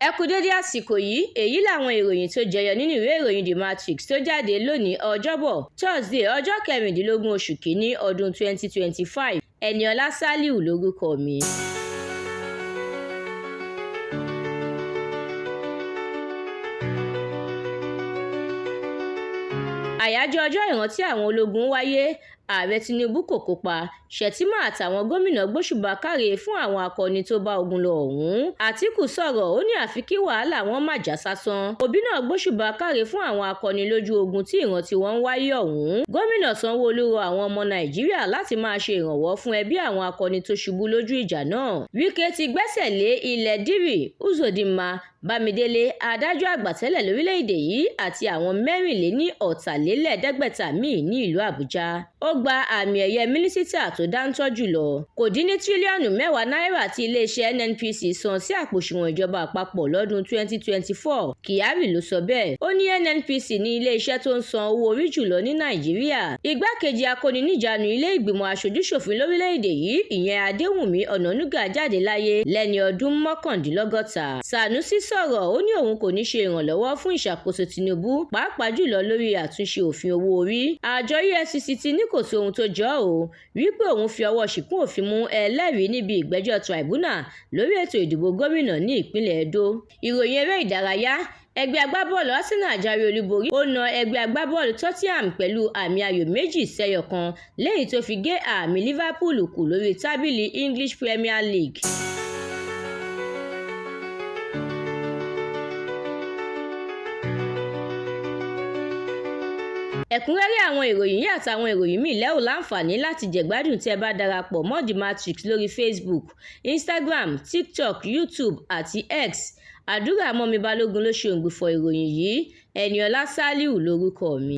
Ẹ kú dédé àsìkò yìí. Èyí làwọn ìròyìn tó jẹyọ nínú ìwé ìròyìn The Matrix tó jáde lónìí, Ọjọ́bọ̀ Thursday, ọjọ́ 16 oṣù kínní ọdún 2025. Ẹniọlá Saliu lórúkọ mi. Àyájọ́ ọjọ́ ìrántí àwọn ológun wáyé, Ààrẹ Tinubu kò kópa. Shettima àtàwọn gómìnà gbóṣùbà káre fún àwọn akọni tó bá ogun lọ ọ̀hún. Àtìkù sọ̀rọ̀, ó ní àfi kí wàhálà wọn má já sásán. Òbí náà gbóṣùbà káre fún àwọn akọni lójú ogun tí ìrántí wọn ń wáyé ọ̀hún. Gómìnà Sanwó-Olú rọ àwọn ọmọ Nàìjíríà láti máa ṣe ìrànwọ́ fún ẹbí àwọn akọni tó ṣubú lójú ìjà náà. Wike ti gbẹ́sẹ̀ lé ilẹ̀ Dírì Uzodinma, Bámidélé, adájọ́ àgbà tẹ́lẹ̀ lórílẹ̀‐èdè yìí, àti àwọn 544 míì ní ìlú Àbújá. Ó gba àmì ẹ̀yẹ mínísítà tó dáńtọ́ jùlọ. Kò dín ní tírílíọ̀nù 10 náírà tí iléeṣẹ́ NNPC san sí àpòsùwọ̀n ìjọba àpapọ̀ lọ́dún 2024, Kyari ló sọ bẹ́ẹ̀. Ó ní NNPC ní iléeṣẹ́ tó ń san owó orí jùlọ ní Nàìjíríà. Igbákejì akóni-níjàánu ilé ìgbìmọ̀ aṣojú-ṣòfin lórílẹ̀‐èdè yìí, ìyẹn Adéwùmí Ọ̀nànúgà, jáde láyé lẹ́ni ọdún 59. Sanusi sọ̀rọ̀, ó ní òun kò ní ṣe ìrànlọ́wọ́ fún ìṣàkóso Tinubu, pàápàá jùlọ lórí àtúnṣe òfin owó orí. Àjọ EFCC ti ní kò sí ohun tó jọ ọ́ o wípé òun fi ọwọ́ ṣìkún òfin mú ẹlẹ́rìí níbi ìgbẹ́jọ́ tribunal lórí ètò ìdìbò gómìnà ní ìpínlẹ̀ Edo. Ìròyìn eré ìdárayá: ẹgbẹ́ agbábọ́ọ̀lù Arsenal jáwé olúborí, ó na ẹgbẹ́ agbábọ́ọ̀lù Tottenham pẹ̀lú àmì ayò 2-1, lẹ́yìn tó fi gé àmì Liverpool kù lórí tábìlì English Premier League. Ẹ̀kúnrẹ́rẹ́ àwọn ìròyìn yìí àtàwọn ìròyìn míì lẹ́ ò láǹfààní láti jẹ̀gbádùn tí ẹ bá darapọ̀ mọ́ The Matrix lórí Facebook, Instagram, TikTok, YouTube àti X. Àdúrà Mọ́mi Balógun ló ṣe òǹgbifọ̀ ìròyìn yìí. Ẹniọlá Saliu lórúkọ mi.